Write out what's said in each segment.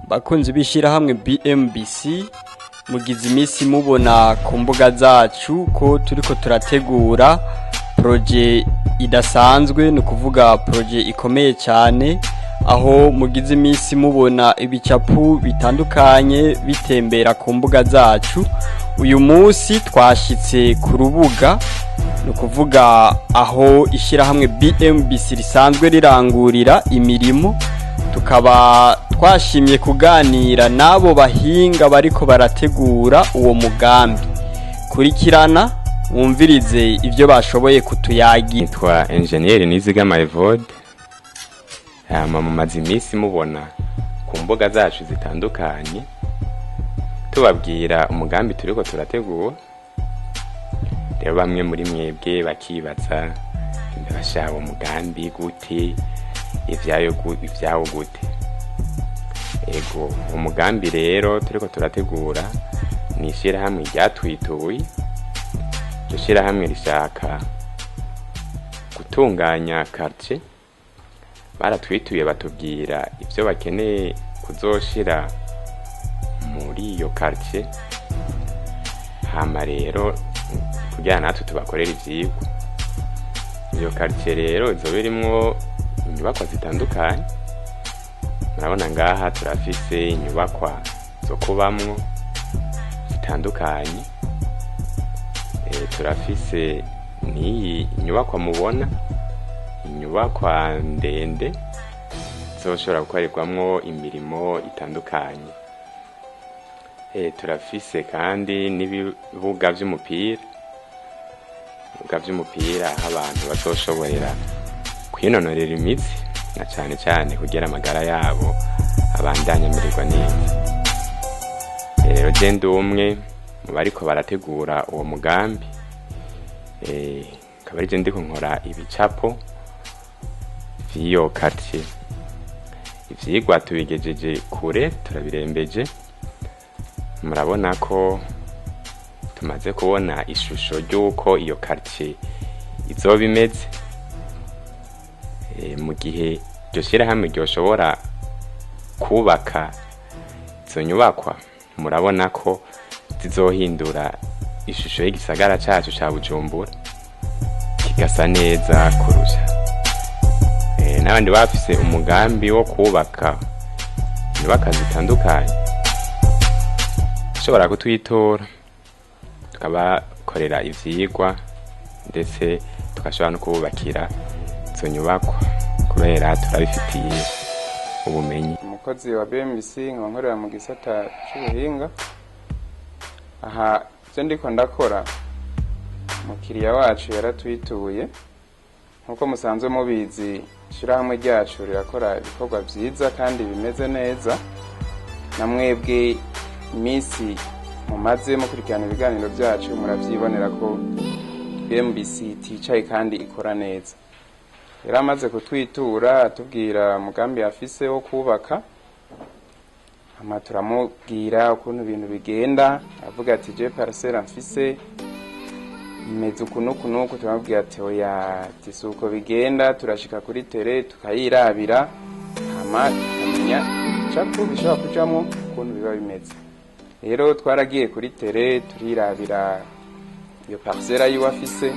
Bakunzi b'ishyirahamwe BMBC, mugize iminsi mubona ku mbuga zacu ko turiko turategura projet idasanzwe, ni ukuvuga projet ikomeye cyane, aho mugize iminsi mubona ibicapu bitandukanye bitembera ku mbuga zacu. Uyu munsi twashyitse ku rubuga, ni ukuvuga aho ishyirahamwe BMBC risanzwe rirangurira imirimo, tukaba twashimye kuganira n'abo bahinga bariko barategura uwo mugambi. Kurikirana wumvirize ibyo bashoboye kutuyagira. Nitwa Enjeniyeri Nizigama Evode. Hama mumaze iminsi mubona ku mbuga zacu zitandukanye tubabwira umugambi turiko turategura. Rero bamwe muri mwebwe bakibaza: "Mbega umugambi gute, ivyawo gute?" Ego, umugambi rero turiko turategura ni ishirahamwe ryatwituye. Iryo shirahamwe rishaka gutunganya quartier. Baratwituye batubwira ivyo bakeneye kuzoshira muri iyo quartier. Hama rero kugira natwe tubakorere ivyigwa. Iyo quartier rero izoba irimwo inyubakwa zitandukanye. Murabona ngaha turafise inyubakwa zo kubamwo zitandukanye. Turafise n'iyi nyubakwa mubona, inyubakwa ndende zoshobora gukorerwamwo imirimo itandukanye. Turafise kandi n'ibibuga vy'umupira, ibibuga vy'umupira aho abantu bazoshoborera kwinonorera imitsi, na cane cane kugira amagara yabo abandanye amererwa neza. Rero je ndi umwe mu bariko barategura uwo mugambi, akaba ari je ndiko nkora ibicapo vy'iyo quartier. Ivyigwa tubigejeje kure, turabirembeje. Murabona ko tumaze kubona ishusho ry'uko iyo quartier izoba imeze. Mu gihe iryo shirahamwe ryoshobora kubaka izo nyubakwa, murabona ko zizohindura ishusho y'igisagara cacu ca Bujumbura, kigasa neza kurusha. N'abandi bafise umugambi wo kubaka inyubakwa zitandukanye ushobora kutwitora, tukabakorera ivyigwa, ndetse tugashobora no kububakira izo nyubakwa, kubera turabifitiye ubumenyi. Umukozi wa BMBC, nkaba nkorera mu gisata c'ubuhinga. Aha ivyo ndiko ndakora, umukiriya wacu yaratwituye. Nk'uko musanzwe mubizi, ishirahamwe ryacu rirakora ibikorwa vyiza kandi bimeze neza. Na mwebwe iminsi mumaze mukurikirana ibiganiro vyacu muravyibonera ko BMBC iticaye kandi ikora neza. Yari amaze kutwitura atubwira umugambi afise wo kubaka. Hama turamubwira ukuntu ibintu bigenda. Avuga ati: "Je parcelle mfise imeze uku n'uku n'uku." Turamubwira ati: "Oya," ati, "si uko bigenda, turashika kuri terrain tukayirabira, hama tukamenya icapu bishobora kujamwo ukuntu biba bimeze." Rero twaragiye kuri terrain, turirabira iyo parcelle yiwe afise,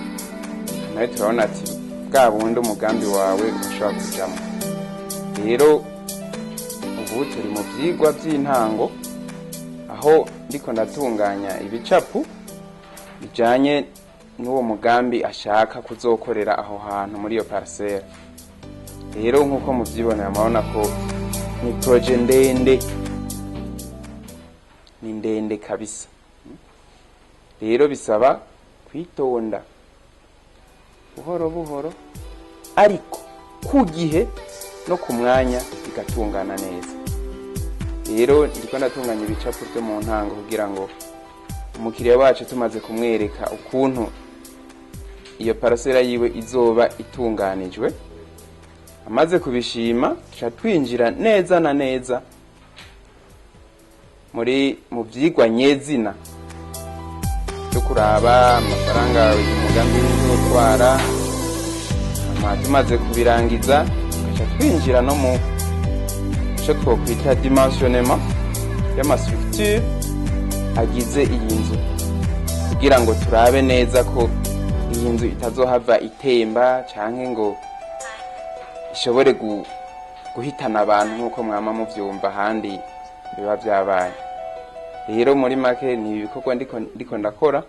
nawe turabona ati: "Bwa bundi umugambi wawe ushobora kujamwo." Rero ubu turi mu vyigwa vy'intango, aho ndiko ndatunganya ibicapu bijanye n'uwo mugambi ashaka kuzokorera aho hantu muri iyo parcelle. Rero nk'uko muvyibonera, murabona ko ni projet ndende, ni ndende kabisa. Rero bisaba kwitonda buhoro buhoro, ariko ku gihe no ku mwanya bigatungana neza. Rero ndiko ndatunganya ibicapo vyo mu ntango kugira ngo umukiriya wacu tumaze kumwereka ukuntu iyo parcelle yiwe izoba itunganijwe, amaze kubishima, tuca twinjira neza na neza muri mu vyigwa nyezina cyo kuraba amafaranga uyu mugambi uzotwara. Hama tumaze kubirangiza, tugaca twinjira no mu Icyo twokwita dimensionnement y'ama structure agize iyi nzu, kugira ngo turabe neza ko iyi nzu itazohava itemba canke ngo ishobore guhitana abantu, nk'uko mwama muvyumva ahandi biba vyabaye. Rero muri make ni ibikorwa ndiko ndakora.